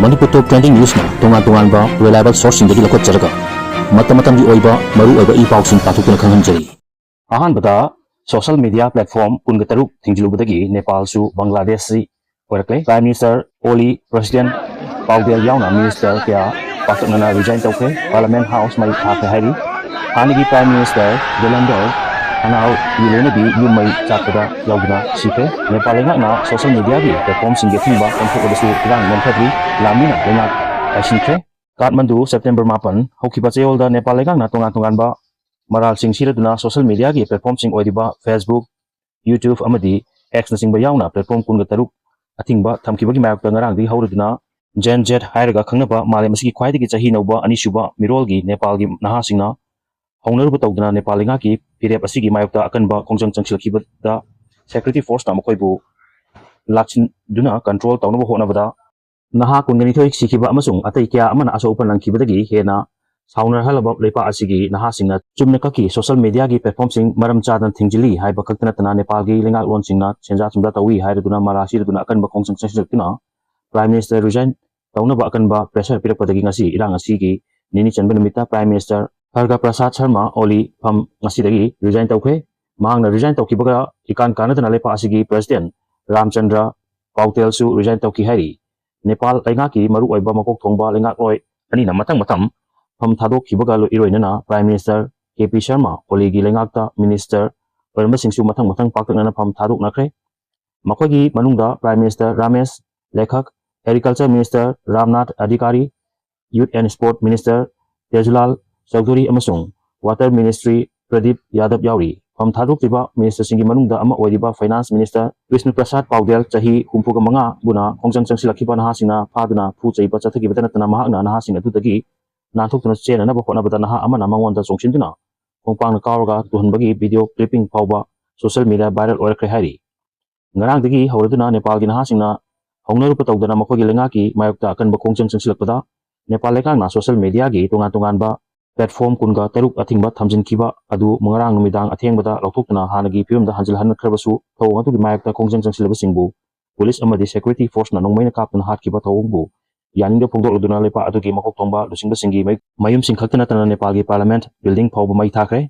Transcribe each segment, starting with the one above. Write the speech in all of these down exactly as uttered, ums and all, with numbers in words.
ꯃꯅꯤꯄꯨꯔ ꯇꯣꯞ trending ꯅ꯭ꯌꯨꯁꯅ ꯇꯣꯉꯥꯟ ꯇꯣꯉꯥꯟꯕ reliable ꯁꯣꯔꯁꯁꯤꯡꯗꯒꯤ ꯂꯧꯈꯠꯆꯔꯒ ꯃꯇꯝ ꯃꯇꯝꯒꯤ ꯑꯣꯏꯕ ꯃꯔꯨꯑꯣꯏꯕ ꯏ ꯄꯥꯎꯁꯤꯡ ꯄꯥꯊꯣꯛꯇꯨꯅ ꯈꯪꯍꯟꯖꯔꯤ꯫ ꯑꯍꯥꯟꯕꯗ, ꯁꯣꯁꯤꯌꯦꯜ ꯃꯤꯗꯤꯌꯥ ꯄ꯭ꯂꯦꯠꯐꯣꯔꯝ ꯀꯨꯟꯒ ꯇꯔꯨꯛ ꯊꯤꯡꯖꯤꯜꯂꯨꯕꯗꯒꯤ ꯅꯦꯄꯥꯜꯁꯨ ꯕꯪꯒ꯭ꯂꯥꯗꯦꯁꯁꯤ ꯑꯣꯏꯔꯛꯂꯦ꯫ ꯄ꯭ꯔꯥꯏꯝ ꯃꯤꯅꯤꯁꯇꯔ ꯑꯣꯂꯤ ꯄ꯭ꯔꯁꯤꯗꯦꯟ ꯄꯥꯎꯗꯦꯜ ꯌꯥꯎꯅ ꯃꯤꯅꯤꯁꯇꯔ ꯀꯌꯥ ꯄꯥꯛꯇꯛꯅꯅ ꯔꯤꯖꯥꯏꯟ ꯇꯧꯈ꯭ꯔꯦ꯫ ꯄꯥꯔꯂꯤꯌꯥꯃꯦꯟ ꯍꯥꯎꯁ ꯃꯩ ꯊꯥꯈ꯭ꯔꯦ ꯍꯥꯏꯔꯤ꯫ ꯍꯥꯟꯅꯒꯤ ꯄ꯭ꯔꯥꯏꯝ ꯃꯤꯅꯤꯁꯇꯔ ꯗꯦꯂꯟꯗꯔ ꯍꯅꯥꯎꯒꯤ ꯂꯣꯏꯅꯕꯤ ꯌꯨꯝ ꯃꯩ ꯆꯥꯛꯄꯗ ꯌꯥꯎꯗꯨꯅ ꯁꯤꯈ꯭ꯔꯦ꯫ ꯅꯦꯄꯥꯜ ꯂꯩꯉꯥꯛꯅ ꯁꯣꯁꯤꯌꯦꯜ ꯃꯤꯗꯤꯌꯥꯒꯤ ꯄ꯭ꯂꯦꯠꯐꯣꯔꯝꯁꯤꯡꯒꯤ ꯑꯊꯤꯡꯕ ꯑꯣꯟꯊꯣꯛꯂꯕꯁꯨ ꯏꯔꯥꯡ ꯅꯦꯝꯊꯗ꯭ꯔꯤ꯫ ꯂꯥꯟꯃꯤꯅ ꯂꯩꯉꯥꯛ ꯄꯥꯏꯁꯤꯟꯈ꯭ꯔꯦ꯫ ꯀꯥꯊꯃꯟꯗꯨ, ꯁꯦꯞꯇꯦꯝꯕꯔ ꯃꯥꯄꯟ꯫ ꯍꯧꯈꯤꯕ ꯆꯌꯣꯜꯗ ꯅꯦꯄꯥꯜ ꯂꯩꯉꯥꯛꯅ ꯇꯣꯉꯥꯟ ꯇꯣꯉꯥꯟꯕ ꯃꯔꯥꯜꯁꯤꯡ ꯁꯤꯔꯗꯨꯅ ꯁꯣꯁꯤꯌꯦꯜ ꯃꯤꯗꯤꯌꯥꯒꯤ ꯄ꯭ꯂꯦꯠꯐꯣꯔꯝꯁꯤꯡ ꯑꯣꯏꯔꯤꯕ Facebook, YouTube ꯑꯃꯗꯤ Xꯅꯆꯤꯡꯕ ꯌꯥꯎꯅ ꯄ꯭ꯂꯦꯠꯐꯣꯔꯝ ꯀꯨꯟꯒ ꯇꯔꯨꯛ ꯑꯊꯤꯡꯕ ꯊꯝꯈꯤꯕꯒꯤ ꯃꯥꯌꯣꯛꯇ ꯉꯔꯥꯡꯗꯒꯤ ꯍꯧꯔꯗꯨꯅ Gen Z ꯍꯥꯏꯔꯒ ꯈꯪꯅꯕ ꯃꯥꯂꯦꯝ ꯑꯁꯤꯒꯤ ꯈ꯭ꯋꯥꯏꯗꯒꯤ ꯆꯍꯤ ꯅꯧꯕ ꯑꯅꯤꯁꯨꯕ ꯃꯤꯔꯣꯜꯒꯤ ꯅꯦꯄꯥꯜꯒꯤ ꯅꯍꯥꯁꯤꯡꯅ ꯍꯧꯅꯔꯨꯕ ꯇꯧꯗꯨꯅ ꯅꯦꯄꯥꯜ ꯂꯩꯉꯥꯛꯀꯤ ꯐꯤꯔꯦꯞ ꯑꯁꯤꯒꯤ ꯃꯥꯌꯣꯛꯇ ꯑꯀꯟꯕ ꯈꯣꯡꯖꯪ ꯆꯪꯁꯤꯜꯂꯛꯈꯤꯕꯗ security forceꯅ ꯃꯈꯣꯏꯕꯨ ꯂꯥꯛꯁꯤꯟꯗꯨꯅ control ꯇꯧꯅꯕ ꯍꯣꯠꯅꯕꯗ ꯅꯍꯥ ꯀꯨꯟꯒ ꯅꯤꯊꯣꯏ ꯁꯤꯈꯤꯕ ꯑꯃꯁꯨꯡ ꯑꯇꯩ ꯀꯌꯥ ꯑꯃꯅ ꯑꯁꯣꯛ ꯑꯄꯟ ꯅꯪꯈꯤꯕꯗꯒꯤ ꯍꯦꯟꯅ ꯁꯥꯎꯅꯍꯜꯂꯕ ꯂꯩꯄꯥꯛ ꯑꯁꯤꯒꯤ ꯅꯍꯥꯁꯤꯡꯅ ꯆꯨꯝꯅ ꯀꯛꯀꯤ ꯁꯣꯁꯤꯌꯦꯜ ꯃꯤꯗꯤꯌꯥꯒꯤ ꯄ꯭ꯂꯦꯠꯐꯣꯔꯝꯁꯤꯡ ꯃꯔꯝ ꯆꯥꯗꯅ ꯊꯤꯡꯖꯤꯜꯂꯤ ꯍꯥꯏꯕ ꯈꯛꯇ ꯅꯠꯇꯅ ꯅꯦꯄꯥꯜꯒꯤ ꯂꯩꯉꯥꯛꯂꯣꯟꯁꯤꯡꯅ ꯁꯦꯟꯖꯥ ꯊꯨꯝꯖꯥ ꯇꯧꯏ ꯍꯥꯏꯔꯗꯨꯅ ꯃꯔꯥ ꯁꯤꯔꯗꯨꯅ ꯑꯀꯟꯕ ꯈꯣꯡꯖꯪ ꯆꯪꯁꯤꯜꯂꯛꯇꯨꯅ ꯄ꯭ꯔꯥꯏꯝ ꯃꯤꯅꯤꯁꯇꯔ ꯔꯤꯖꯥꯏꯟ ꯇꯧꯅꯕ ꯑꯀꯟꯕ ꯄ꯭ꯔꯦꯁꯔ ꯄꯤꯔꯛꯄꯗꯒꯤ ꯉꯁꯤ ꯏꯔꯥꯡ ꯑꯁꯤꯒꯤ ꯅꯤꯅꯤ ꯆꯟꯕ ꯅꯨꯃꯤꯠꯇ ꯄ꯭ꯔꯥꯏꯝ ꯃꯤꯅꯤꯁꯇꯔ ꯈꯔꯒ ꯄ꯭ꯔꯁꯥꯗ ꯁꯔꯃ ꯑꯣꯂꯤ ꯐꯝ ꯉꯁꯤꯗꯒꯤ ꯔꯤꯖꯥꯏꯟ ꯇꯧꯈ꯭ꯔꯦ꯫ ꯃꯍꯥꯛꯅ ꯔꯤꯖꯥꯏꯟ ꯇꯧꯈꯤꯕꯒ ꯏꯀꯥꯟ ꯀꯥꯟꯅꯗꯅ ꯂꯩꯄꯥꯛ ꯑꯁꯤꯒꯤ ꯄ꯭ꯔꯁꯤꯗꯦꯟ ꯔꯥꯝꯆꯟꯗ꯭ꯔ ꯄꯥꯎꯇꯦꯜꯁꯨ ꯔꯤꯖꯥꯏꯟ ꯇꯧꯈꯤ ꯍꯥꯏꯔꯤ꯫ ꯅꯦꯄꯥꯜ ꯂꯩꯉꯥꯛꯀꯤ ꯃꯔꯨꯑꯣꯏꯕ ꯃꯀꯣꯛ ꯊꯣꯡꯕ ꯂꯩꯉꯥꯛꯂꯣꯏ ꯑꯅꯤꯅ ꯃꯊꯪ ꯃꯊꯪ ꯐꯝ ꯊꯥꯗꯣꯛꯈꯤꯕꯒ ꯂꯣ-, ꯏꯔꯣꯏꯅꯅ prime minister K P Sharma ꯑꯣꯂꯤꯒꯤ ꯂꯩꯉꯥꯛꯇ ꯃꯤꯅꯤꯁꯇꯔ ꯑꯣꯏꯔꯝꯕꯁꯤꯡꯁꯨ ꯃꯊꯪ ꯃꯊꯪ ꯄꯥꯛꯇꯛꯅꯅ ꯐꯝ ꯊꯥꯗꯣꯛꯅꯈ꯭ꯔꯦ꯫ ꯃꯈꯣꯏꯒꯤ ꯃꯅꯨꯡꯗ prime minister Ramesh Lekhak, agriculture minister Ramnath Adhikari, youth and sport minister Tejulal Chaudhary ꯑꯃꯁꯨꯡ ꯋꯥꯇꯔ ꯃꯤꯅꯤꯁꯇ꯭ꯔꯤ ꯄ꯭ꯔꯗꯤꯞ ꯌꯥꯗꯕ ꯌꯥꯎꯔꯤ꯫ ꯐꯝ ꯊꯥꯗꯣꯛꯇ꯭ꯔꯤꯕ ꯃꯤꯅꯤꯁꯇꯔꯁꯤꯡꯒꯤ ꯃꯅꯨꯡꯗ ꯑꯃ ꯑꯣꯏꯔꯤꯕ ꯐꯥꯏꯅꯥꯟꯁ ꯃꯤꯅꯤꯁꯇꯔ ꯕꯤꯁꯅꯨ ꯄ꯭ꯔꯁꯥꯗ ꯄꯥꯎꯗꯦꯜ, ꯆꯍꯤ ꯍꯨꯝꯐꯨꯒ ꯃꯉꯥꯕꯨꯅ ꯈꯣꯡꯖꯪ ꯆꯪꯁꯤꯜꯂꯛꯈꯤꯕ ꯅꯍꯥꯁꯤꯡꯅ ꯐꯥꯗꯨꯅ ꯐꯨ ꯆꯩꯕ ꯆꯠꯊꯈꯤꯕꯇ ꯅꯠꯇꯅ ꯃꯍꯥꯛꯅ ꯅꯍꯥꯁꯤꯡ ꯑꯗꯨꯗꯒꯤ ꯅꯥꯟꯊꯣꯛꯇꯨꯅ ꯆꯦꯟꯅꯅꯕ ꯍꯣꯠꯅꯕꯗ ꯅꯍꯥ ꯑꯃꯅ ꯃꯉꯣꯟꯗ ꯆꯣꯡꯁꯤꯟꯗꯨꯅ ꯈꯣꯡꯄꯥꯛꯅ ꯀꯥꯎꯔꯒ ꯇꯨꯍꯟꯕꯒꯤ ꯚꯤꯗꯤꯑꯣ ꯀ꯭ꯂꯤꯞꯄꯤꯡ ꯐꯥꯎꯕ ꯁꯣꯁꯤꯌꯦꯜ ꯃꯤꯗꯤꯌꯥ ꯚꯥꯏꯔꯦꯜ ꯑꯣꯏꯔꯛꯈ꯭ꯔꯦ ꯍꯥꯏꯔꯤ꯫ ꯉꯔꯥꯡꯗꯒꯤ ꯍꯧꯔꯗꯨꯅ ꯅꯦꯄꯥꯜꯒꯤ ꯅꯍꯥꯁꯤꯡꯅ ꯍꯧꯅꯔꯨꯕ ꯇꯧꯗꯅ ꯃꯈꯣꯏꯒꯤ ꯂꯩꯉꯥꯛꯀꯤ ꯃꯥꯌꯣꯛꯇ ꯑꯀꯟꯕ ꯈꯣꯡꯖꯪ ꯆꯪꯁꯤꯜꯂꯛꯄꯗ ꯅꯦꯄꯥꯜ ꯂꯩꯉꯥꯛꯅ ꯁꯣꯁꯤꯌꯦꯜ ꯃꯤꯗꯤꯌꯥꯒꯤ ꯇꯣꯉꯥꯟ ꯇꯣꯉꯥꯟꯕ ꯄ꯭ꯂꯦꯠꯐꯣꯔꯝ ꯀꯨꯟꯒ ꯇꯔꯨꯛ ꯑꯊꯤꯡꯕ ꯊꯝꯖꯤꯟꯈꯤꯕ ꯑꯗꯨ ꯉꯔꯥꯡ ꯅꯨꯃꯤꯗꯥꯡ ꯑꯊꯦꯡꯕꯗ ꯂꯧꯊꯣꯛꯇꯨꯅ ꯍꯥꯟꯅꯒꯤ ꯐꯤꯕꯝꯗ ꯍꯟꯖꯤꯜꯍꯟꯈ꯭ꯔꯕꯁꯨ ꯊꯧꯑꯣꯡ ꯑꯗꯨꯒꯤ ꯃꯥꯌꯣꯛꯇ ꯈꯣꯡꯖꯪ ꯆꯪꯁꯤꯜꯂꯕꯁꯤꯡꯕꯨ ꯄꯨꯂꯤꯁ ꯑꯃꯗꯤ ꯁꯦꯀ꯭ꯌꯨꯔꯤꯇꯤ ꯐꯣꯔꯁꯅ ꯅꯣꯡꯃꯩꯅ ꯀꯥꯞꯇꯨꯅ ꯍꯥꯠꯈꯤꯕ ꯊꯧꯑꯣꯡꯕꯨ ꯌꯥꯅꯤꯡꯗꯕ ꯐꯣꯡꯗꯣꯛꯂꯗꯨꯅ ꯂꯩꯄꯥꯛ ꯑꯗꯨꯒꯤ ꯃꯀꯣꯛ ꯊꯣꯡꯕ ꯂꯨꯆꯤꯡꯕꯁꯤꯡꯒꯤ ꯃꯌꯨꯝꯁꯤꯡ ꯈꯛꯇ ꯅꯠꯇꯅ ꯅꯦꯄꯥꯜꯒꯤ Parliament building ꯐꯥꯎꯕ ꯃꯩ ꯊꯥꯈ꯭ꯔꯦ꯫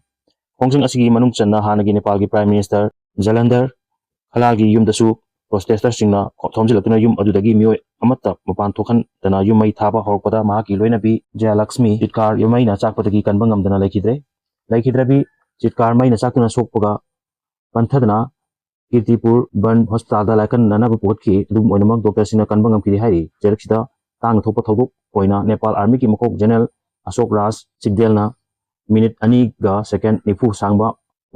ꯈꯣꯡꯖꯪ ꯑꯁꯤꯒꯤ ꯃꯅꯨꯡ ꯆꯟꯅ ꯍꯥꯟꯅꯒꯤ ꯅꯦꯄꯥꯜꯒꯤ Prime Minister Jalendhar Khalagi ꯌꯨꯝꯗꯁꯨ protesters ꯁꯤꯡꯅ ꯊꯣꯝꯖꯤꯜꯂꯛꯇꯨꯅ ꯌꯨꯝ ꯑꯗꯨꯗꯒꯤ ꯃꯤꯑꯣꯏ ꯑꯃꯠꯇ ꯃꯄꯥꯟ ꯊꯣꯛꯍꯟꯗꯅ ꯌꯨꯝ ꯃꯩ ꯊꯥꯕ ꯍꯧꯔꯛꯄꯗ ꯃꯍꯥꯛꯀꯤ ꯂꯣꯏꯅꯕꯤ ꯖꯌꯂꯛꯁꯃꯤ ꯆꯤꯠꯀꯥꯔ ꯃꯩꯅ ꯆꯥꯛꯄꯗꯒꯤ ꯀꯟꯕ ꯉꯝꯗꯅ ꯂꯩꯈꯤꯗ꯭ꯔꯦ꯫ ꯂꯩꯈꯤꯗ꯭ꯔꯕꯤ ꯆꯤꯠꯀꯥꯔ ꯃꯩꯅ ꯆꯥꯛꯇꯨꯅ ꯁꯣꯛꯄꯒ ꯄꯟꯊꯗꯅ ꯀꯤꯔꯇꯤꯄꯨꯔ ꯕꯟ ꯍꯣꯁꯄꯤꯇꯥꯜꯗ ꯂꯥꯏꯀꯠꯅꯅꯕ ꯄꯨꯈꯠꯈꯤ꯫ ꯑꯗꯨꯝ ꯑꯣꯏꯅꯃꯛ ꯗꯣꯛꯇꯔꯁꯤꯡꯅ ꯀꯟꯕ ꯉꯝꯈꯤꯗꯦ ꯍꯥꯏꯔꯤ꯫ ꯆꯩꯔꯛꯁꯤꯗ ꯇꯥꯡꯅ ꯊꯣꯛꯄ ꯊꯧꯗꯣꯛ ꯑꯣꯏꯅ ꯅꯦꯄꯥꯜ ꯑꯥꯔꯃꯤꯒꯤ ꯃꯀꯣꯛ ꯖꯦꯅꯔꯦꯜ ꯑꯁꯣꯛ ꯔꯥꯖ ꯆꯤꯛꯗꯦꯜꯅ ꯃꯤꯅꯤꯠ ꯑꯅꯤꯒ ꯁꯦꯀꯦꯟ ꯅꯤꯐꯨ ꯁꯥꯡꯕ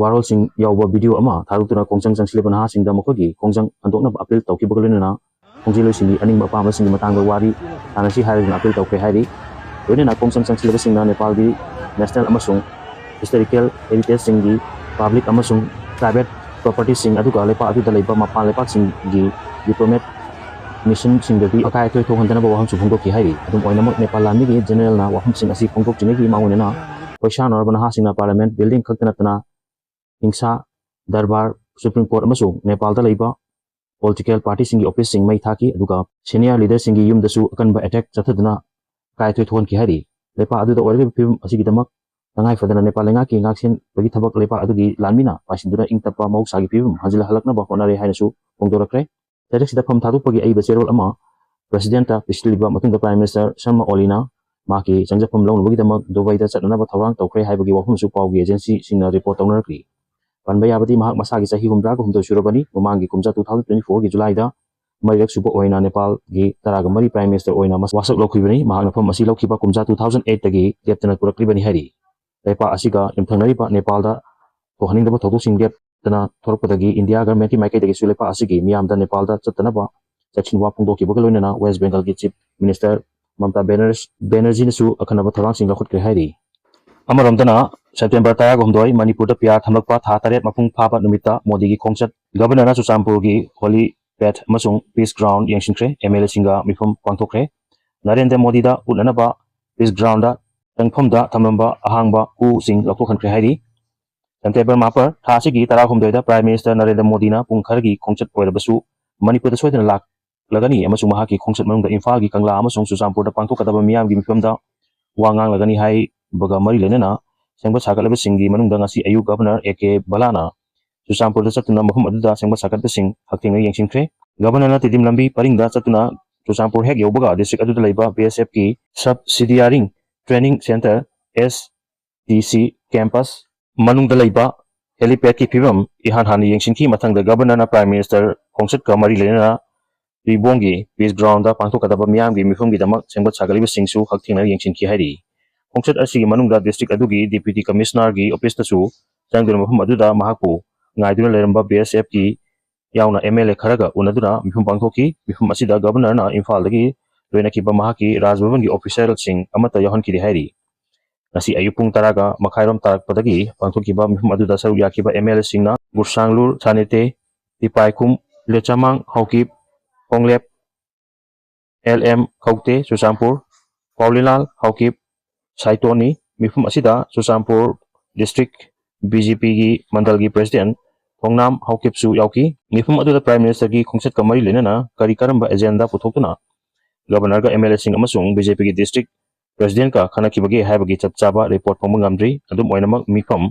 ꯋꯥꯔꯣꯜꯁꯤꯡ ꯌꯥꯎꯕ ꯚꯤꯗꯤꯑꯣ ꯑꯃ ꯊꯥꯗꯣꯛꯇꯨꯅ ꯈꯣꯡꯖꯪ ꯆꯪꯁꯤꯜꯂꯤꯕ ꯅꯍꯥꯁꯤꯡꯗ ꯃꯈꯣꯏꯒꯤ ꯈꯣꯡꯖꯪ ꯍꯟꯗꯣꯛꯅꯕ ꯑꯄꯤꯜ ꯇꯧꯈꯤꯕꯒ ꯂꯣꯏꯅꯅ ꯈꯣꯡꯖꯪꯂꯣꯏꯁꯤꯡꯒꯤ ꯑꯅꯤꯡꯕ ꯑꯄꯥꯝꯕꯁꯤꯡꯒꯤ ꯃꯇꯥꯡꯗ ꯋꯥꯔꯤ ꯁꯥꯟꯅꯁꯤ ꯍꯥꯏꯔꯗꯨꯅ ꯑꯄꯤꯜ ꯇꯧꯈ꯭ꯔꯦ ꯍꯥꯏꯔꯤ꯫ ꯂꯣꯏꯅꯅ ꯈꯣꯡꯖꯪ ꯆꯪꯁꯤꯜꯂꯤꯕꯁꯤꯡꯅ ꯅꯦꯄꯥꯜꯒꯤ ꯅꯦꯁꯅꯦꯜ ꯑꯃꯁꯨꯡ ꯍꯤꯁꯇꯣꯔꯤꯀꯦꯜ ꯍꯦꯔꯤꯇꯦꯖꯁꯤꯡꯒꯤ ꯄꯕ꯭ꯂꯤꯛ ꯑꯃꯁꯨꯡ ꯄ꯭ꯔꯥꯏꯚꯦꯠ ꯄ꯭ꯔꯣꯄꯔꯇꯤꯁꯤꯡ, ꯑꯗꯨꯒ ꯂꯩꯄꯥꯛ ꯑꯗꯨꯗ ꯂꯩꯕ ꯃꯄꯥꯟ ꯂꯩꯄꯥꯛꯁꯤꯡꯒꯤ ꯗꯤꯄ꯭ꯂꯣꯃꯦꯠ ꯃꯤꯁꯟꯁꯤꯡꯗꯗꯤ ꯑꯀꯥꯏ ꯑꯇꯣꯏ ꯊꯣꯛꯍꯟꯗꯅꯕ ꯋꯥꯐꯝꯁꯨ ꯐꯣꯡꯗꯣꯛꯈꯤ ꯍꯥꯏꯔꯤ꯫ ꯑꯗꯨꯝ ꯑꯣꯏꯅꯃꯛ ꯅꯦꯄꯥꯜ ꯂꯥꯟꯃꯤꯒꯤ ꯖꯦꯅꯔꯦꯜꯅ ꯋꯥꯐꯝꯁꯤꯡ ꯑꯁꯤ ꯐꯣꯡꯗꯣꯛꯇ꯭ꯔꯤꯉꯩꯒꯤ ꯃꯥꯡꯑꯣꯏꯅꯅ ꯈꯣꯏꯁꯥꯎꯅꯔꯕ ꯅꯍꯥꯁꯤꯡꯅ Parliament building ꯈꯛꯇ ꯅꯠꯇꯅ ꯍꯤꯡꯁꯥ ꯗꯔꯕꯥꯔ, Supreme Court ꯑꯃꯁꯨꯡ ꯅꯦꯄꯥꯜꯗ ꯂꯩꯕ ꯄꯣꯂꯤꯇꯤꯀꯦꯜ ꯄꯥꯔꯇꯤꯁꯤꯡꯒꯤ ꯑꯣꯐꯤꯁꯁꯤꯡ ꯃꯩ ꯊꯥꯈꯤ, ꯑꯗꯨꯒ ꯁꯦꯅꯤꯌꯔ ꯂꯤꯗꯔꯁꯤꯡꯒꯤ ꯌꯨꯝꯗꯁꯨ ꯑꯀꯟꯕ ꯑꯦꯇꯦꯛ ꯆꯠꯊꯗꯨꯅ ꯑꯀꯥꯏ ꯑꯊꯣꯏ ꯊꯣꯛꯍꯟꯈꯤ ꯍꯥꯏꯔꯤ꯫ ꯂꯩꯄꯥꯛ ꯑꯗꯨꯗ ꯑꯣꯏꯔꯛꯂꯤꯕ ꯐꯤꯕꯝ ꯑꯁꯤꯒꯤꯗꯃꯛ ꯇꯉꯥꯏ ꯐꯗꯅ ꯅꯦꯄꯥꯜ ꯂꯩꯉꯥꯛꯀꯤ ꯉꯥꯛꯁꯦꯟꯕꯒꯤ ꯊꯕꯛ ꯂꯩꯄꯥꯛ ꯑꯗꯨꯒꯤ ꯂꯥꯟꯃꯤꯅ ꯄꯥꯏꯁꯤꯟꯗꯨꯅ ꯏꯪ ꯇꯞꯄ ꯃꯍꯧꯁꯥꯒꯤ ꯐꯤꯕꯝ ꯍꯟꯖꯤꯜꯍꯜꯂꯛꯅꯕ ꯍꯣꯠꯅꯔꯦ ꯍꯥꯏꯅꯁꯨ ꯐꯣꯡꯗꯣꯔꯛꯈ꯭ꯔꯦ꯫ ꯆꯩꯔꯛꯁꯤꯗ ꯐꯝ ꯊꯥꯗꯣꯛꯄꯒꯤ ꯑꯏꯕ ꯆꯦꯔꯣꯜ ꯑꯃ ꯄ꯭ꯔꯦꯁꯤꯗꯦꯟꯠꯇ ꯄꯤꯁꯤꯜꯂꯤꯕ ꯃꯇꯨꯡꯗ Prime Minister ꯁꯔꯃ ꯑꯣꯂꯤꯅ ꯃꯍꯥꯛꯀꯤ ꯆꯪꯖꯐꯝ ꯂꯧꯅꯕꯒꯤꯗꯃꯛ ꯗꯨꯕꯥꯏꯗ ꯆꯠꯅꯅꯕ ꯊꯧꯔꯥꯡ ꯇꯧꯈ꯭ꯔꯦ ꯍꯥꯏꯕꯒꯤ ꯋꯥꯐꯝꯁꯨ ꯄꯥꯎꯒꯤ ꯑꯦꯖꯦꯟꯁꯤꯁꯤꯡꯅ ꯔꯤꯄꯣꯔꯠ ꯇꯧꯅꯔꯛꯂꯤ꯫ ꯄꯟꯕ ꯌꯥꯕꯗꯤ ꯃꯍꯥꯛ ꯃꯁꯥꯒꯤ ꯆꯍꯤ ꯍꯨꯝꯗ꯭ꯔꯥꯒ ꯍꯨꯝꯗꯣꯏ ꯁꯨꯔꯕꯅꯤ꯫ ꯃꯃꯥꯡꯒꯤ ꯀꯨꯝꯖꯥ two thousand twenty fourꯒꯤ ꯖꯨꯂꯥꯏꯗ ꯃꯔꯤꯔꯛ ꯁꯨꯕ ꯑꯣꯏꯅ ꯅꯦꯄꯥꯜꯒꯤ ꯇꯔꯥꯒ ꯃꯔꯤ Prime Minister ꯑꯣꯏꯅ ꯃꯁ-, ꯋꯥꯁꯛ ꯂꯧꯈꯤꯕꯅꯤ꯫ ꯃꯍꯥꯛꯅ ꯐꯝ ꯑꯁꯤ ꯂꯧꯈꯤꯕ ꯀꯨꯝꯖꯥ two thousand eightꯇꯒꯤ ꯂꯦꯞꯇꯅ ꯄꯨꯔꯛꯂꯤꯕꯅꯤ ꯍꯥꯏꯔꯤ꯫ ꯂꯩꯄꯥꯛ ꯑꯁꯤꯒ ꯌꯨꯝꯊꯪꯅꯔꯤꯕ ꯅꯦꯄꯥꯜꯗ ꯊꯣꯛꯍꯟꯅꯤꯡꯗꯕ ꯊꯧꯗꯣꯛꯁꯤꯡ ꯂꯦꯞꯇꯅ ꯊꯣꯔꯛꯄꯗꯒꯤ ꯏꯟꯗꯤꯌꯥ ꯒꯚꯔꯟꯃꯦꯟꯠꯀꯤ ꯃꯥꯏꯀꯩꯗꯒꯤꯁꯨ ꯂꯩꯄꯥꯛ ꯑꯁꯤꯒꯤ ꯃꯤꯌꯥꯝꯗ ꯅꯦꯄꯥꯜꯗ ꯆꯠꯇꯅꯕ ꯆꯦꯛꯁꯤꯟ ꯋꯥ ꯐꯣꯡꯗꯣꯛꯈꯤꯕꯒ ꯂꯣꯏꯅꯅ West Bengalꯒꯤ Chief Minister ꯃꯃꯇꯥ ꯕꯦꯅꯔ-, ꯕꯦꯅꯔꯖꯤꯅꯁꯨ ꯑꯈꯟꯅꯕ ꯊꯧꯔꯥꯡꯁꯤꯡ ꯂꯧꯈꯠꯈ꯭ꯔꯦ ꯍꯥꯏꯔꯤ꯫ ꯑꯃꯔꯣꯝꯗꯅ, September ꯇꯔꯥꯒ ꯍꯨꯝꯗꯣꯏ ꯃꯅꯤꯄꯨꯔꯗ PR ꯊꯝꯂꯛꯄ ꯊꯥ ꯇꯔꯦꯠ ꯃꯄꯨꯡ ꯐꯥꯕ ꯅꯨꯃꯤꯠꯇ ꯃꯣꯗꯤꯒꯤ ꯈꯣꯡꯆꯠ꯫ ꯒꯚꯔꯅꯔꯅ ꯆꯨꯔꯆꯥꯟꯄꯨꯔꯒꯤ Holy Faith ꯑꯃꯁꯨꯡ Peace Ground ꯌꯦꯡꯁꯤꯟꯈ꯭ꯔꯦ꯫ MLAꯁꯤꯡꯒ ꯃꯤꯐꯝ ꯄꯥꯡꯊꯣꯛꯈ꯭ꯔꯦ꯫ ꯅꯔꯦꯟꯗ꯭ꯔ ꯃꯣꯗꯤꯗ ꯎꯠꯅꯅꯕ Peace Groundꯗ ꯆꯪꯐꯝꯗ ꯊꯝꯂꯝꯕ ꯑꯍꯥꯡꯕ ꯀ꯭ꯌꯨꯁꯤꯡ ꯂꯧꯊꯣꯛꯍꯟꯈ꯭ꯔꯦ ꯍꯥꯏꯔꯤ꯫ September ꯃꯥꯄꯜ ꯊꯥ ꯑꯁꯤꯒꯤ ꯇꯔꯥꯍꯨꯝꯗꯣꯏꯗ Prime Minister ꯅꯔꯦꯟꯗ꯭ꯔ ꯃꯣꯗꯤꯅ ꯄꯨꯡ ꯈꯔꯒꯤ ꯈꯣꯡꯆꯠ ꯑꯣꯏꯔꯕꯁꯨ ꯃꯅꯤꯄꯨꯔꯗ ꯁꯣꯏꯗꯅ ꯂꯥꯛ-, ꯄꯥꯡꯊꯣꯛꯂꯒꯅꯤ ꯑꯃꯁꯨꯡ ꯃꯍꯥꯛꯀꯤ ꯈꯣꯡꯆꯠ ꯃꯅꯨꯡꯗ ꯏꯝꯐꯥꯜꯒꯤ ꯀꯪꯂꯥ ꯑꯃꯁꯨꯡ ꯆꯨꯔꯆꯥꯟꯄꯨꯔꯗ ꯄꯥꯡꯊꯣꯛꯀꯗꯕ ꯃꯤꯌꯥꯝꯒꯤ ꯃꯤꯐꯝꯗ ꯋꯥ ꯉꯥꯡꯂꯒꯅꯤ ꯍꯥꯏꯕꯒ ꯃꯔꯤ ꯂꯩꯅꯅ ꯁꯦꯝꯒꯠ ꯁꯥꯒꯠꯂꯕꯁꯤꯡꯒꯤ ꯃꯅꯨꯡꯗ ꯉꯁꯤ ꯑꯌꯨꯛ ꯒꯚꯔꯅꯔ ꯑꯦ ꯀꯦ ꯕꯂꯥꯅ ꯆꯨꯔꯆꯥꯟꯄꯨꯔꯗ ꯆꯠꯇꯨꯅ ꯃꯐꯝ ꯑꯗꯨꯗ ꯁꯦꯝꯒꯠ ꯁꯥꯒꯠꯄꯁꯤꯡ ꯍꯛꯊꯦꯡꯅ ꯌꯦꯡꯁꯤꯟꯈ꯭ꯔꯦ꯫ ꯒꯚꯔꯅꯔꯅ ꯇꯤꯗꯤꯝ ꯂꯝꯕꯤ ꯄꯔꯤꯡꯗ ꯆꯠꯇꯨꯅ ꯆꯨꯔꯆꯥꯟꯄꯨꯔ ꯍꯦꯛ ꯌꯧꯕꯒ ꯗꯤꯁꯇ꯭ꯔꯤꯛ ꯑꯗꯨꯗ ꯂꯩꯕ ꯕꯤ ꯑꯦꯁ ꯑꯦꯐꯀꯤ ꯁꯕꯁꯤꯗꯤꯌꯥꯔꯤ ꯇ꯭ꯔꯦꯅꯤꯡ ꯁꯦꯟꯇꯔ, ꯑꯦꯁ ꯇꯤ ꯁꯤ ꯀꯦꯝꯄꯁ ꯃꯅꯨꯡꯗ ꯂꯩꯕ ꯍꯦꯂꯤꯄꯦꯗꯀꯤ ꯐꯤꯕꯝ ꯏꯍꯥꯟ ꯍꯥꯟꯅ ꯌꯦꯡꯁꯤꯟꯈꯤ꯫ ꯃꯊꯪꯗ ꯒꯚꯔꯅꯔꯅ ꯄ꯭ꯔꯥꯏꯝ ꯃꯤꯅꯤꯁꯇꯔ ꯈꯣꯡꯆꯠꯀ ꯃꯔꯤ ꯂꯩꯅꯅ ꯔꯤꯕꯣꯡꯒꯤ ꯄꯤꯁ ꯒ꯭ꯔꯥꯎꯟꯗ ꯄꯥꯡꯊꯣꯛꯀꯗꯕ ꯃꯤꯌꯥꯝꯒꯤ ꯃꯤꯐꯝꯒꯤꯗꯃꯛ ꯁꯦꯝꯒꯠ ꯁꯥꯒꯠꯂꯤꯕꯁꯤꯡꯁꯨ ꯍꯛꯊꯦꯡꯅꯅ ꯌꯦꯡꯁꯤꯟꯈꯤ ꯍꯥꯏꯔꯤ꯫ ꯈꯣꯡꯆꯠ ꯑꯁꯤꯒꯤ ꯃꯅꯨꯡꯗ ꯗꯤꯁꯇ꯭ꯔꯤꯛ ꯑꯗꯨꯒꯤ ꯗꯤꯄ꯭ꯌꯨꯇꯤ ꯀꯃꯤꯁꯅꯔꯒꯤ ꯑꯣꯐꯤꯁꯇꯁꯨ ꯆꯪꯗꯨꯅ ꯃꯐꯝ ꯑꯗꯨꯗ ꯃꯍꯥꯛꯄꯨ ꯉꯥꯏꯗꯨꯅ ꯂꯩꯔꯝꯕ ꯕꯤ ꯑꯦꯁ ꯑꯦꯐꯀꯤ ꯌꯥꯎꯅ ꯑꯦꯝ ꯑꯦꯜ ꯑꯦ ꯈꯔꯒ ꯎꯅꯗꯨꯅ ꯃꯤꯐꯝ ꯄꯥꯡꯊꯣꯛꯈꯤ꯫ ꯃꯤꯐꯝ ꯑꯁꯤꯗ ꯒꯚꯔꯅꯔꯅ ꯏꯝꯐꯥꯜꯗꯒꯤ ꯂꯣꯏꯅꯈꯤꯕ ꯃꯍꯥꯛꯀꯤ ꯔꯥꯖ ꯚꯕꯟꯒꯤ ꯑꯣꯐꯤꯁꯤꯌꯦꯜꯁꯤꯡ ꯑꯃꯠꯇ ꯌꯥꯎꯍꯟꯈꯤꯗꯦ ꯍꯥꯏꯔꯤ꯫ ꯉꯁꯤ ꯑꯌꯨꯛ ꯄꯨꯡ ꯇꯔꯥꯒ ꯃꯈꯥꯏꯔꯣꯝ ꯇꯥꯔꯛꯄꯗꯒꯤ ꯄꯥꯡꯊꯣꯛꯈꯤꯕ ꯃꯤꯐꯝ ꯑꯗꯨꯗ ꯁꯔꯨꯛ ꯌꯥꯈꯤꯕ ꯑꯦꯝ ꯑꯦꯜ ꯑꯦꯁꯤꯡꯅ ꯒꯨꯔꯁꯥꯡꯂꯨꯔ, ꯁꯥꯅꯦꯇꯦ, ꯇꯤꯄꯥꯏꯈꯨꯝ, ꯂꯦꯆꯥꯃꯥꯡ ꯍꯥꯎꯀꯤꯞ, ꯍꯣꯡꯂꯦꯞ, ꯑꯦꯜ ꯑꯦꯝ ꯈꯧꯇꯦ, ꯆꯨꯔꯆꯥꯟꯄꯨꯔ, ꯄꯥꯎꯂꯤꯂꯥꯜ ꯍꯥꯎꯀꯤꯞ, ꯁꯥꯏꯇꯣꯟꯅꯤ꯫ ꯃꯤꯐꯝ ꯑꯁꯤꯗ ꯆꯨꯔꯆꯥꯟꯄꯨꯔ ꯗꯤꯁꯇ꯭ꯔꯤꯛ ꯕꯤ ꯖꯦ ꯄꯤꯒꯤ ꯃꯟꯗꯜꯒꯤ ꯄ꯭ꯔꯦꯁꯤꯗꯦꯟ ꯊꯣꯡꯅꯥꯝ ꯍꯥꯎꯀꯤꯞꯁꯨ ꯌꯥꯎꯈꯤ꯫ ꯃꯤꯐꯝ ꯑꯗꯨꯗ ꯄ꯭ꯔꯥꯏꯝ ꯃꯤꯅꯤꯁꯇꯔꯒꯤ ꯈꯣꯡꯆꯠꯀ ꯃꯔꯤ ꯂꯩꯅꯅ ꯀꯔꯤ ꯀꯔꯝꯕ ꯑꯦꯖꯦꯟꯗꯥ ꯄꯨꯊꯣꯛꯇꯨꯅ ꯒꯚꯔꯅꯔꯒ ꯑꯦꯝ ꯑꯦꯜ ꯑꯦꯁꯤꯡ ꯑꯃꯁꯨꯡ ꯕꯤ ꯖꯦ ꯄꯤꯒꯤ ꯗꯤꯁꯇ꯭ꯔꯤꯛ ꯄ꯭ꯔꯦꯁꯤꯗꯦꯟꯠꯀ ꯈꯟꯅꯈꯤꯕꯒꯦ ꯍꯥꯏꯕꯒꯤ ꯆꯞ ꯆꯥꯕ ꯔꯤꯄꯣꯔꯠ ꯐꯪꯕ ꯉꯝꯗ꯭ꯔꯤ꯫ ꯑꯗꯨꯝ ꯑꯣꯏꯅꯃꯛ, ꯃꯤꯐꯝ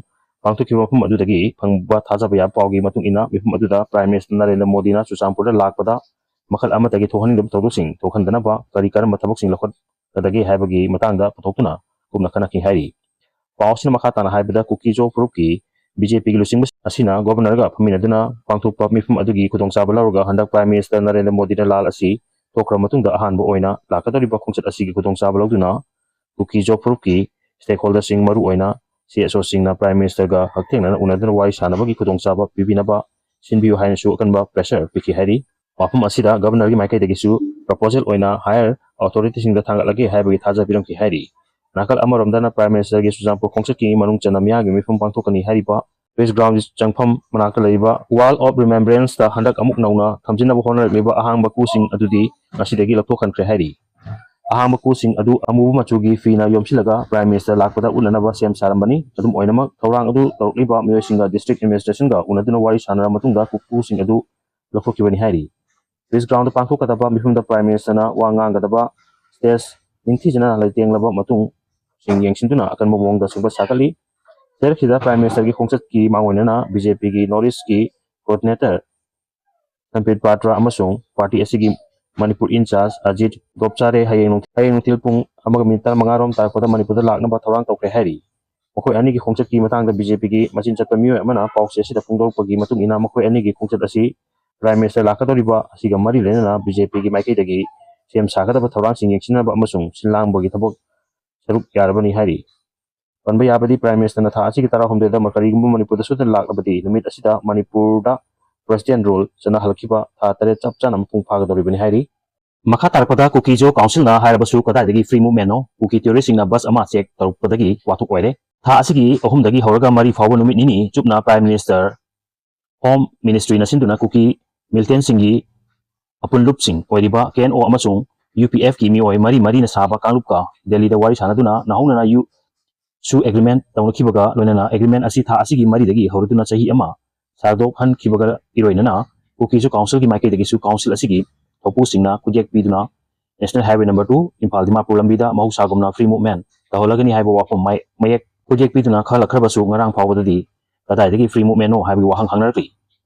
ꯄꯥꯡꯊꯣꯛꯈꯤꯕ ꯃꯐꯝ ꯑꯗꯨꯗꯒꯤ ꯐꯪꯕ ꯊꯥꯖꯕ ꯌꯥꯕ ꯄꯥꯎꯒꯤ ꯃꯇꯨꯡ ꯏꯟꯅ, ꯃꯤꯐꯝ ꯑꯗꯨꯗ ꯄ꯭ꯔꯥꯏꯝ ꯃꯤꯅꯤꯁꯇꯔ ꯅꯔꯦꯟꯗ꯭ꯔ ꯃꯣꯗꯤꯅ ꯆꯨꯔꯆꯥꯟꯄꯨꯔꯗ ꯂꯥꯛꯄꯗ ꯃꯈꯜ ꯑꯃꯠꯇꯒꯤ ꯊꯣꯛꯍꯟꯅꯤꯡꯗꯕ ꯊꯧꯗꯣꯛꯁꯤꯡ ꯊꯣꯛꯍꯟꯗꯅꯕ ꯀꯔꯤ ꯀꯔꯝꯕ ꯊꯕꯛꯁꯤꯡ ꯂꯧꯈꯠꯀꯗꯒꯦ ꯍꯥꯏꯕꯒꯤ ꯃꯇꯥꯡꯗ ꯄꯨꯊꯣꯛꯇꯨꯅ ꯀꯨꯞꯅ ꯈꯟꯅꯈꯤ ꯍꯥꯏꯔꯤ꯫ ꯄꯥꯎ ꯑꯁꯤꯅ ꯃꯈꯥ ꯇꯥꯅ ꯍꯥꯏꯕꯗ, ꯀꯨꯀꯤ ꯖꯣ ꯐꯨꯔꯨꯞꯀꯤ ꯕꯤ ꯖꯦ ꯄꯤꯒꯤ ꯂꯨꯆꯤꯡꯕ ꯑꯁꯤꯅ ꯒꯣꯚꯔꯅꯔꯒ ꯐꯝꯃꯤꯟꯅꯗꯨꯅ ꯄꯥꯡꯊꯣꯛꯄ ꯃꯤꯐꯝ ꯑꯗꯨꯒꯤ ꯈꯨꯗꯣꯡꯆꯥꯕ ꯂꯧꯔꯒ, ꯍꯟꯗꯛ ꯄ꯭ꯔꯥꯏꯝ ꯃꯤꯅꯤꯁꯇꯔ ꯅꯔꯦꯟꯗ꯭ꯔ ꯃꯣꯗꯤꯅ ꯂꯥꯜ ꯑꯁꯤ ꯊꯣꯛꯈ꯭ꯔꯕ ꯃꯇꯨꯡꯗ ꯑꯍꯥꯟꯕ ꯑꯣꯏꯅ ꯂꯥꯛꯀꯗꯧꯔꯤꯕ ꯈꯣꯡꯆꯠ ꯑꯁꯤꯒꯤ ꯈꯨꯗꯣꯡꯆꯥꯕ ꯂꯧꯗꯨꯅ ꯀꯨꯀꯤ ꯖꯣ ꯐꯨꯔꯨꯞꯀꯤ ꯁ꯭ꯇꯦꯛꯍꯣꯜꯗꯔꯁꯤꯡ, ꯃꯔꯨꯑꯣꯏꯅ ꯁꯤ ꯑꯦꯁ ꯑꯣꯁꯤꯡꯅ ꯄ꯭ꯔꯥꯏꯝ ꯃꯤꯅꯤꯁꯇꯔꯒ ꯍꯛꯊꯦꯡꯅꯅ ꯎꯅꯗꯨꯅ ꯋꯥꯔꯤ ꯁꯥꯅꯕꯒꯤ ꯈꯨꯗꯣꯡꯆꯥꯕ ꯄꯤꯕꯤꯅꯕ ꯁꯤꯟꯕꯤꯌꯨ ꯍꯥꯏꯅꯁꯨ ꯑꯀꯟꯕ ꯄ꯭ꯔꯦꯁꯔ ꯄꯤꯈꯤ ꯍꯥꯏꯔꯤ꯫ ꯋꯥꯐꯝ ꯑꯁꯤꯗ ꯒꯚꯔꯅꯔꯒꯤ ꯃꯥꯏꯀꯩꯗꯒꯤꯁꯨ ꯄ꯭ꯔꯄꯣꯖꯦꯜ ꯑꯣꯏꯅ ꯍꯥꯌꯔ ꯑꯣꯊꯣꯔꯤꯇꯤꯁꯤꯡꯗ ꯊꯥꯡꯒꯠꯂꯒꯦ ꯍꯥꯏꯕꯒꯤ ꯊꯥꯖꯕ ꯄꯤꯔꯝꯈꯤ ꯍꯥꯏꯔꯤ꯫ ꯅꯥꯀꯜ ꯑꯃꯔꯣꯝꯗꯅ ꯄ꯭ꯔꯥꯏꯝ ꯃꯤꯅꯤꯁꯇꯔꯒꯤ ꯆꯨꯔꯆꯥꯟꯄꯨꯔ ꯈꯣꯡꯆꯠꯀꯤ ꯃꯅꯨꯡ ꯆꯟꯅ ꯃꯤꯌꯥꯝꯒꯤ ꯃꯤꯐꯝ ꯄꯥꯡꯊꯣꯛꯀꯅꯤ ꯍꯥꯏꯔꯤꯕ ꯄ꯭ꯔꯦꯁ ꯒ꯭ꯔꯥꯎꯟꯒꯤ ꯆꯪꯐꯝ ꯃꯅꯥꯛꯇ ꯂꯩꯔꯤꯕ Wall of Remembrance ꯇ ꯍꯟꯗꯛ ꯑꯃꯨꯛ ꯅꯧꯅ ꯊꯝꯖꯤꯟꯅꯕ ꯍꯣꯠꯅꯔꯛꯂꯤꯕ ꯑꯍꯥꯡꯕ ꯀꯨꯁꯤꯡ ꯑꯗꯨꯗꯤ ꯉꯁꯤꯗꯒꯤ ꯂꯧꯊꯣꯛꯍꯟꯈ꯭ꯔꯦ ꯍꯥꯏꯔꯤ꯫ ꯑꯍꯥꯡꯕ ꯀꯨꯁꯤꯡ ꯑꯗꯨ ꯑꯃꯨꯕ ꯃꯆꯨꯒꯤ ꯐꯤꯅ ꯌꯣꯝꯁꯤꯜꯂꯒ ꯄ꯭ꯔꯥꯏꯝ ꯃꯤꯅꯤꯁꯇꯔ ꯂꯥꯛꯄꯗ ꯎꯠꯅꯅꯕ ꯁꯦꯝ ꯁꯥꯔꯝꯕꯅꯤ꯫ ꯑꯗꯨꯝ ꯑꯣꯏꯅꯃꯛ, ꯊꯧꯔꯥꯡ ꯑꯗꯨ ꯇꯧꯔꯛꯂꯤꯕ ꯃꯤꯑꯣꯏꯁꯤꯡꯒ ꯗꯤꯁꯇ꯭ꯔꯤꯛ ꯑꯦꯗꯃꯤꯅꯤꯁꯇ꯭ꯔꯦꯁꯟꯒ ꯎꯅꯗꯨꯅ ꯋꯥꯔꯤ ꯁꯥꯟꯅꯔꯕ ꯃꯇꯨꯡꯗ ꯀꯨ-, ꯀꯨꯁꯤꯡ ꯑꯗꯨ ꯂꯧꯊꯣꯛꯈꯤꯕꯅꯤ ꯍꯥꯏꯔꯤ꯫ Peace Ground ꯗ ꯄꯥꯡꯊꯣꯛꯀꯗꯕ ꯃꯤꯐꯝꯗ Prime Minister ꯅ ꯋꯥ ꯉꯥꯡꯒꯗꯕ stage ꯅꯤꯡꯊꯤꯖꯅ ꯂꯩꯇꯦꯡꯂꯕ ꯃꯇꯨꯡꯁꯤꯡ ꯌꯦꯡꯁꯤꯟꯗꯨꯅ ꯑꯀꯟꯕ ꯃꯑꯣꯡꯗ ꯁꯦꯝꯒꯠ ꯁꯥꯒꯠꯂꯤ꯫ ꯆꯩꯔꯛꯁꯤꯗ Prime Minister ꯒꯤ ꯈꯣꯡꯆꯠꯀꯤ ꯃꯥꯡꯑꯣꯏꯅꯅ B J P ꯒꯤ North East ꯀꯤ Coordinator ꯁꯝꯕꯤꯠ ꯄꯥꯇ꯭ꯔ ꯑꯃꯁꯨꯡ party ꯑꯁꯤꯒꯤ ꯃꯅꯤꯄꯨꯔ in-charge ꯑꯖꯤꯠ ꯒꯣꯞꯆꯥꯔꯦ ꯍꯌꯦꯡ ꯅꯨꯡ-, ꯍꯌꯦꯡ ꯅꯨꯡꯊꯤꯜ ꯄꯨꯡ ꯑꯃꯒ ꯃꯤꯅꯤꯠ ꯇꯔꯥꯃꯉꯥ ꯔꯣꯝ ꯇꯥꯔꯛꯄꯗ ꯃꯅꯤꯄꯨꯔꯗ ꯂꯥꯛꯅꯕ ꯊꯧꯔꯥꯡ ꯇꯧꯈ꯭ꯔꯦ ꯍꯥꯏꯔꯤ꯫ ꯃꯈꯣꯏ ꯑꯅꯤꯒꯤ ꯈꯣꯡꯆꯠꯀꯤ ꯃꯇꯥꯡꯗ B J P ꯒꯤ ꯃꯆꯤꯟ ꯆꯠꯄ ꯃꯤꯑꯣꯏ ꯑꯃꯅ ꯄꯥꯎꯆꯦ ꯑꯁꯤꯗ ꯐꯣꯡꯗꯣꯔꯛꯄꯒꯤ ꯃꯇꯨꯡ ꯏꯟꯅ, ꯃꯈꯣꯏ ꯑꯅꯤꯒꯤ ꯈꯣꯡꯆꯠ ꯑꯁꯤ Prime Minister ꯂꯥꯛꯀꯗꯧꯔꯤꯕ ꯑꯁꯤꯒ ꯃꯔꯤ ꯂꯩꯅꯅ B J P ꯒꯤ ꯃꯥꯏꯀꯩꯗꯒꯤ ꯁꯦꯝ ꯁꯥꯒꯗꯕ ꯊꯧꯔꯥꯡꯁꯤꯡ ꯌꯦꯡꯁꯤꯟꯅꯕ ꯑꯃꯁꯨꯡ ꯁꯤꯜ ꯂꯥꯡꯕꯒꯤ ꯊꯕꯛ ꯁꯔꯨꯛ ꯌꯥꯔꯕꯅꯤ ꯍꯥꯏꯔꯤ꯫ ꯄꯟꯕ ꯌꯥꯕꯗꯤ, Prime Minister ꯅ ꯊꯥ ꯑꯁꯤꯒꯤ ꯇꯔꯥꯍꯨꯝꯗꯣꯏꯗ ꯀꯔꯤꯒꯨꯝꯕ ꯃꯅꯤꯄꯨꯔꯗ ꯁꯣꯏꯗꯅ ꯂꯥꯛꯂꯕꯗꯤ, ꯅꯨꯃꯤꯠ ꯑꯁꯤꯗ ꯃꯅꯤꯄꯨꯔꯗ President Rule ꯆꯠꯅꯍꯜꯂꯛꯈꯤꯕ ꯊꯥ ꯇꯔꯦꯠ ꯆꯞ ꯆꯥꯅ ꯃꯄꯨꯡ ꯐꯥꯒꯗꯧꯔꯤꯕꯅꯤ ꯍꯥꯏꯔꯤ꯫ ꯃꯈꯥ ꯇꯥꯔꯛꯄꯗ ꯀꯨꯀꯤꯖꯣ Council ꯅ ꯍꯥꯏꯔꯕꯁꯨ ꯀꯗꯥꯏꯗꯒꯤ Free Movement ꯅꯣ? ꯀꯨꯀꯤ terrorist ꯁꯤꯡꯅ bus ꯑꯃ check ꯇꯧꯔꯛꯄꯗꯒꯤ ꯋꯥꯊꯣꯛ ꯑꯣꯏꯔꯦ꯫ ꯊꯥ ꯑꯁꯤꯒꯤ ꯑꯍꯨꯝꯗꯒꯤ ꯍꯧꯔꯒ ꯃꯔꯤ ꯐꯥꯎꯕ ꯅꯨꯃꯤꯠ ꯅꯤꯅꯤ ꯆꯨꯞꯅ Prime Minister, Home Ministry ꯅ ꯁꯤꯟꯗꯨꯅ ꯀꯨꯀꯤ militant ꯁꯤꯡꯒꯤ ꯑꯄꯨꯟꯂꯨꯞꯁꯤꯡ ꯑꯣꯏꯔꯤꯕ K N O ꯑꯃꯁꯨꯡ U P F ꯀꯤ ꯃꯤꯑꯣꯏ ꯃꯔꯤ ꯃꯔꯤꯅ ꯁꯥꯕ ꯀꯥꯡꯂꯨꯞꯀ ꯗꯦꯜꯂꯤꯗ ꯋꯥꯔꯤ ꯁꯥꯟꯅꯗꯨꯅ ꯅꯧꯍꯧꯅꯅ ꯌꯨ-, ꯁꯨ agreement ꯇꯧꯅꯈꯤꯕꯒ ꯂꯣꯏꯅꯅ agreement ꯑꯁꯤ ꯊꯥ ꯑꯁꯤꯒꯤ ꯃꯔꯤꯗꯒꯤ ꯍꯧꯔꯗꯨꯅ ꯆꯍꯤ ꯑꯃ ꯁꯥꯡꯗꯣꯛꯍꯟꯈꯤꯕꯒ ꯏꯔꯣꯏꯅꯅ ꯀꯨꯀꯤꯖꯣ Council ꯒꯤ ꯃꯥꯏꯀꯩꯗꯒꯤꯁꯨ Council ꯑꯁꯤꯒꯤ ꯊꯧꯄꯨꯁꯤꯡꯅ ꯈꯨꯠꯌꯦꯛ ꯄꯤꯗꯨꯅ National Highway number two Imphal Dimapur ꯂꯝꯕꯤꯗ ꯃꯍꯧꯁꯥꯒꯨꯝꯅ free movement ꯇꯧꯍꯜꯂꯒꯅꯤ ꯍꯥꯏꯕ ꯋꯥꯐꯝ ꯃꯥꯏ-, ꯃꯌꯦꯛ ꯈꯨꯠꯌꯦꯛ ꯄꯤꯗꯨꯅ ꯈꯪꯍꯜꯂꯛꯈ꯭ꯔꯕꯁꯨ ꯉꯔꯥꯡ ꯐꯥꯎꯕꯗꯗꯤ ꯀꯗꯥꯏꯗꯒꯤ free movement ꯅꯣ ꯍꯥꯏꯕꯒꯤ ꯋꯥꯍꯪ ꯍꯪꯅꯔꯛꯂꯤ꯫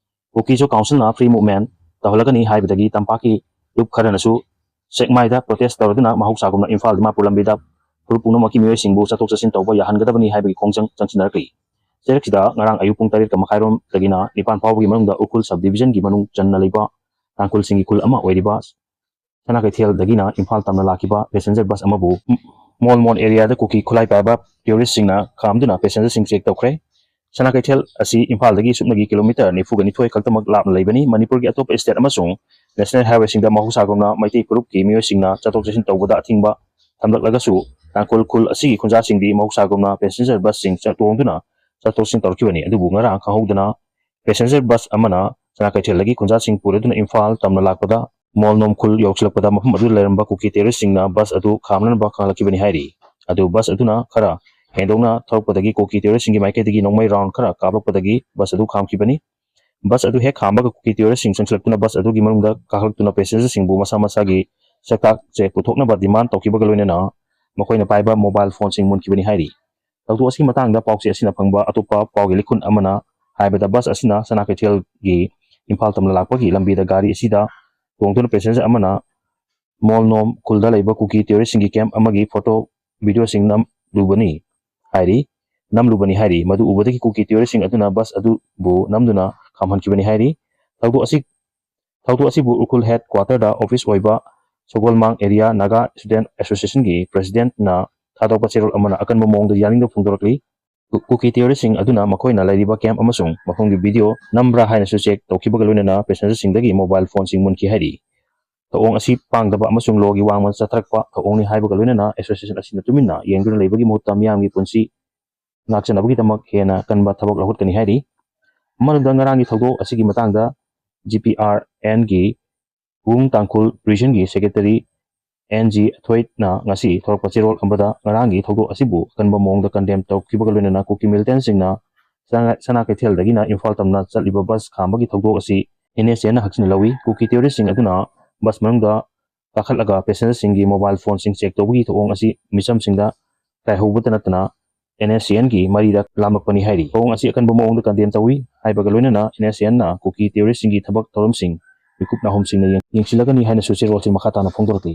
ꯀꯨꯀꯤꯖꯣ Council ꯅ free movement ꯇꯧꯍꯜꯂꯒꯅꯤ ꯍꯥꯏꯕꯗꯒꯤ ꯇꯝꯄꯥꯛꯀꯤ ꯂꯨꯞ ꯈꯔꯅꯁꯨ ꯁꯦꯛꯃꯥꯏꯗ protest ꯇꯧꯔꯗꯨꯅ ꯃꯍꯧꯁꯥꯒꯨꯝꯅ ꯏꯝꯐꯥꯜ ꯗꯤꯃꯥꯄꯨꯔ ꯂꯝꯕꯤꯗ ꯐꯨꯔꯨꯞ ꯄꯨꯝꯅꯃꯛꯀꯤ ꯃꯤꯑꯣꯏꯁꯤꯡꯕꯨ ꯆꯠꯊꯣꯛ ꯆꯠꯁꯤꯟ ꯇꯧꯕ ꯌꯥꯍꯟꯒꯗꯕꯅꯤ ꯍꯥꯏꯕꯒꯤ ꯈꯣꯡꯖꯪ ꯆꯪꯁꯤꯟꯅꯔꯛꯂꯤ꯫ ꯆꯩꯔꯛꯁꯤꯗ ꯉꯔꯥꯡ ꯑꯌꯨꯛ ꯄꯨꯡ ꯇꯔꯦꯠꯀ ꯃꯈꯥꯏꯔꯣꯝꯗꯒꯤꯅ ꯅꯤꯄꯥꯟ ꯐꯥꯎꯕꯒꯤ ꯃꯅꯨꯡꯗ ꯎꯈ꯭ꯔꯨꯜ sub division ꯒꯤ ꯃꯅꯨꯡ ꯆꯟꯅ ꯂꯩꯕ ꯇꯥꯡꯈꯨꯜꯁꯤꯡꯒꯤ ꯈꯨꯜ ꯑꯃ ꯑꯣꯏꯔꯤꯕ ꯁꯅꯥ ꯀꯩꯊꯦꯜꯗꯒꯤꯅ ꯏꯝꯐꯥꯜ ꯇꯝꯅ ꯂꯥꯛꯈꯤꯕ passenger bus ꯑꯃꯕꯨ ꯃꯣꯜ ꯃꯣꯟ area ꯗ ꯀꯨꯀꯤ ꯈꯨꯠꯂꯥꯏ ꯄꯥꯏꯕ terrorist ꯁꯤꯡꯅ ꯈꯥꯝꯗꯨꯅ passenger ꯁꯤꯡ check ꯇꯧꯈ꯭ꯔꯦ꯫ ꯁꯅꯥ ꯀꯩꯊꯦꯜ ꯑꯁꯤ ꯏꯝꯐꯥꯜꯗꯒꯤ ꯁꯨꯞꯅꯒꯤ kilometre ꯅꯤꯐꯨꯒ ꯅꯤꯊꯣꯏ ꯈꯛꯇꯃꯛ ꯂꯥꯞꯅ ꯂꯩꯕꯅꯤ꯫ ꯃꯅꯤꯄꯨꯔꯒꯤ ꯑꯇꯣꯞꯄ state ꯑꯃꯁꯨꯡ national highway ꯁꯤꯡꯗ ꯃꯍꯧꯁꯥꯒꯨꯝꯅ ꯃꯩꯇꯩ ꯐꯨꯔꯨꯞꯀꯤ ꯃꯤꯑꯣꯏꯁꯤꯡꯅ ꯆꯠꯊꯣꯛ ꯆꯠꯁꯤꯟ ꯇꯧꯕꯗ ꯑꯊꯤꯡꯕ ꯊꯝꯂꯛꯂꯒꯁꯨ, ꯇꯥꯡꯈꯨꯜ ꯈꯨꯜ ꯑꯁꯤꯒꯤ ꯈꯨꯟꯖꯥꯁꯤꯡꯗꯤ ꯃꯍꯧꯁꯥꯒꯨꯝꯅ passenger bus ꯁꯤꯡ ꯆ-, ꯇꯣꯡꯗꯨꯅ ꯆꯠꯊꯣꯛ ꯆꯠꯁꯤꯟ ꯇꯧꯔꯛꯈꯤꯕꯅꯤ꯫ ꯑꯗꯨꯕꯨ ꯉꯔꯥꯡ ꯈꯪꯍꯧꯗꯅ passenger bus ꯑꯃꯅ ꯁꯅꯥ ꯀꯩꯊꯦꯜꯗꯒꯤ ꯈꯨꯟꯖꯥꯁꯤꯡ ꯄꯨꯔꯗꯨꯅ ꯏꯝꯐꯥꯜ ꯇꯝꯅ ꯂꯥꯛꯄꯗ ꯃꯣꯜ ꯅꯣꯝ ꯈꯨꯜ ꯌꯧꯁꯤꯜꯂꯛꯄꯗ ꯃꯐꯝ ꯑꯗꯨꯗ ꯂꯩꯔꯝꯕ ꯀꯨꯀꯤ terrorist ꯁꯤꯡꯅ bus ꯑꯗꯨ ꯈꯥꯝꯅꯅꯕ ꯈꯪꯍꯜꯂꯛꯈꯤꯕꯅꯤ ꯍꯥꯏꯔꯤ꯫ ꯑꯗꯨ bus ꯑꯗꯨꯅ ꯈꯔ ꯍꯦꯟꯗꯣꯛꯅ ꯊꯧꯔꯛꯄꯗꯒꯤ ꯀꯨꯀꯤ terrorist ꯁꯤꯡꯒꯤ ꯃꯥꯏꯀꯩꯗꯒꯤ ꯅꯣꯡꯃꯩ round ꯈꯔ ꯀꯥꯞꯂꯛꯄꯗꯒꯤ bus ꯑꯗꯨ ꯈꯥꯝꯈꯤꯕꯅꯤ꯫ Bus ꯑꯗꯨ ꯍꯦꯛ ꯈꯥꯝꯕꯒ ꯀꯨꯀꯤ terroristꯁꯤꯡ ꯆꯪꯁꯤꯜꯂꯛꯇꯨꯅ bus ꯑꯗꯨꯒꯤ ꯃꯅꯨꯡꯗ ꯀꯥꯈꯠꯂꯛꯇꯨꯅ passengerꯁꯤꯡꯕꯨ ꯃꯁꯥ ꯃꯁꯥꯒꯤ ꯁꯛꯇꯥꯛ ꯆꯦ ꯄꯨꯊꯣꯛꯅꯕ demand ꯇꯧꯈꯤꯕꯒ ꯂꯣꯏꯅꯅ ꯃꯈꯣꯏꯅ ꯄꯥꯏꯕ mobile phoneꯁꯤꯡ ꯃꯨꯟꯈꯤꯕꯅꯤ ꯍꯥꯏꯔꯤ꯫ ꯊꯧꯗꯣꯛ ꯑꯁꯤꯒꯤ ꯃꯇꯥꯡꯗ ꯄꯥꯎꯆꯦ ꯑꯁꯤꯅ ꯐꯪꯕ ꯑꯇꯣꯞꯄ ꯄꯥꯎꯒꯤ ꯂꯤꯈꯨꯟ ꯑꯃꯅ ꯍꯥꯏꯕꯗ, bus ꯑꯁꯤꯅ ꯁꯅꯥ ꯀꯩꯊꯦꯜꯒꯤ ꯏꯝꯐꯥꯜ ꯇꯝꯅ ꯂꯥꯛꯄꯒꯤ ꯂꯝꯕꯤꯗ ꯒꯥꯔꯤ ꯑꯁꯤꯗ ꯇꯣꯡꯗꯨꯅ passenger ꯑꯃꯅ ꯃꯣꯜꯅꯣꯝ ꯈꯨꯜꯗ ꯂꯩꯕ ꯀꯨꯀꯤ terroristꯁꯤꯡꯒꯤ camp ꯑꯃꯒꯤ photo videoꯁꯤꯡ ꯅꯝꯂꯨꯕꯅꯤ ꯍꯥꯏꯔꯤ꯫ ꯅꯝꯂꯨꯕꯅꯤ ꯍꯥꯏꯔꯤ꯫ ꯃꯗꯨ ꯎꯕꯗꯒꯤ ꯀꯨꯀꯤ terroristꯁꯤꯡ ꯑꯗꯨꯅ bus ꯑꯗꯨꯕꯨ ꯅꯝꯗꯨꯅ ꯈꯥꯝꯍꯟꯈꯤꯕꯅꯤ ꯍꯥꯏꯔꯤ꯫ ꯊꯧꯗꯣꯛ ꯑꯁꯤ, ꯊꯧꯗꯣꯛ ꯑꯁꯤꯕꯨ ꯎꯈ꯭ꯔꯨꯜ headquarterꯗ office ꯑꯣꯏꯕ ꯁꯒꯣꯜꯃꯥꯡ Area Naga Student Associationꯒꯤ presidentꯅ ꯊꯥꯗꯣꯛꯄ ꯆꯦꯔꯣꯜ ꯑꯃꯅ ꯑꯀꯟꯕ ꯃꯑꯣꯡꯗ ꯌꯥꯅꯤꯡꯗꯕ ꯐꯣꯡꯗꯣꯔꯛꯂꯤ꯫ ꯀꯨ-, ꯀꯨꯀꯤ terroristꯁꯤꯡ ꯑꯗꯨꯅ ꯃꯈꯣꯏꯅ ꯂꯩꯔꯤꯕ camp ꯑꯃꯁꯨꯡ ꯃꯐꯝꯒꯤ video ꯅꯝꯕ꯭ꯔꯥ ꯍꯥꯏꯅꯁꯨ check ꯇꯧꯈꯤꯕꯒ ꯂꯣꯏꯅꯅ passengerꯁꯤꯡꯗꯒꯤ mobile phoneꯁꯤꯡ ꯃꯨꯟꯈꯤ ꯍꯥꯏꯔꯤ꯫ ꯊꯧꯑꯣꯡ ꯑꯁꯤ ꯄꯥꯡꯗꯕ ꯑꯃꯁꯨꯡ lawꯒꯤ ꯋꯥꯡꯃꯗ ꯆꯠꯊꯔꯛꯄ ꯊꯧꯑꯣꯡꯅꯤ ꯍꯥꯏꯕꯒ ꯂꯣꯏꯅꯅ association ꯑꯁꯤꯅ ꯇꯨꯃꯤꯟꯅ ꯌꯦꯡꯗꯨꯅ ꯂꯩꯕꯒꯤ ꯃꯍꯨꯠꯇ ꯃꯤꯌꯥꯝꯒꯤ ꯄꯨꯟꯁꯤ ꯉꯥꯛꯆꯅꯕꯒꯤꯗꯃꯛ ꯍꯦꯟꯅ ꯀꯟꯕ ꯊꯕꯛ ꯂꯧꯈꯠꯀꯅꯤ ꯍꯥꯏꯔꯤ꯫ ꯑꯃꯔꯣꯝꯗ ꯉꯔꯥꯡꯒꯤ ꯊꯧꯗꯣꯛ ꯑꯁꯤꯒꯤ ꯃꯇꯥꯡꯗ GPRNꯒꯤ ꯋꯨꯡ ꯇꯥꯡꯈꯨꯜ regionꯒꯤ secretary NG ꯑꯊꯣꯏꯅ ꯉꯁꯤ ꯊꯣꯔꯛꯄ ꯆꯦꯔꯣꯜ ꯑꯃꯗ ꯉꯔꯥꯡꯒꯤ ꯊꯧꯗꯣꯛ ꯑꯁꯤꯕꯨ ꯑꯀꯟꯕ ꯃꯑꯣꯡꯗ condemn ꯇꯧꯈꯤꯕꯒ ꯂꯣꯏꯅꯅ ꯀꯨꯀꯤ militantꯁꯤꯡꯅ ꯁꯅꯥ-, ꯁꯅꯥ ꯀꯩꯊꯦꯜꯗꯒꯤꯅ ꯏꯝꯐꯥꯜ ꯇꯝꯅ ꯆꯠꯂꯤꯕ bus ꯈꯥꯝꯕꯒꯤ ꯊꯧꯗꯣꯛ ꯑꯁꯤ NSCNꯅ ꯍꯛꯆꯤꯟꯅ ꯂꯧꯏ꯫ ꯀꯨꯀꯤ terroristꯁꯤꯡ ꯑꯗꯨꯅ bus ꯃꯅꯨꯡꯗ ꯀꯥꯈꯠꯂꯒ passengerꯁꯤꯡꯒꯤ mobile phoneꯁꯤꯡ check ꯇꯧꯕꯒꯤ ꯊꯧꯑꯣꯡ ꯑꯁꯤ ꯃꯤꯆꯝꯁꯤꯡꯗ ꯀꯥꯏꯍꯧꯕꯇ ꯅꯠꯇꯅ NSCNꯒꯤ ꯃꯔꯤꯗ ꯂꯥꯝꯂꯛꯄꯅꯤ ꯍꯥꯏꯔꯤ꯫ ꯊꯧꯑꯣꯡ ꯑꯁꯤ ꯑꯀꯟꯕ ꯃꯑꯣꯡꯗ condemn ꯇꯧꯏ ꯍꯥꯏꯕꯒ ꯂꯣꯏꯅꯅ NSCNꯅ ꯀꯨꯀꯤ terroristꯁꯤꯡꯒꯤ ꯊꯕꯛ ꯊꯧꯔꯝꯁꯤꯡ ꯃꯤꯀꯨꯞ ꯅꯥꯍꯨꯝꯁꯤꯡꯅ ꯌꯦꯡ-, ꯌꯦꯡꯁꯤꯜꯂꯒꯅꯤ ꯍꯥꯏꯅꯁꯨ ꯆꯦꯔꯣꯜꯁꯤꯡ ꯃꯈꯥ ꯇꯥꯅ ꯐꯣꯡꯗꯣꯔꯛꯂꯤ꯫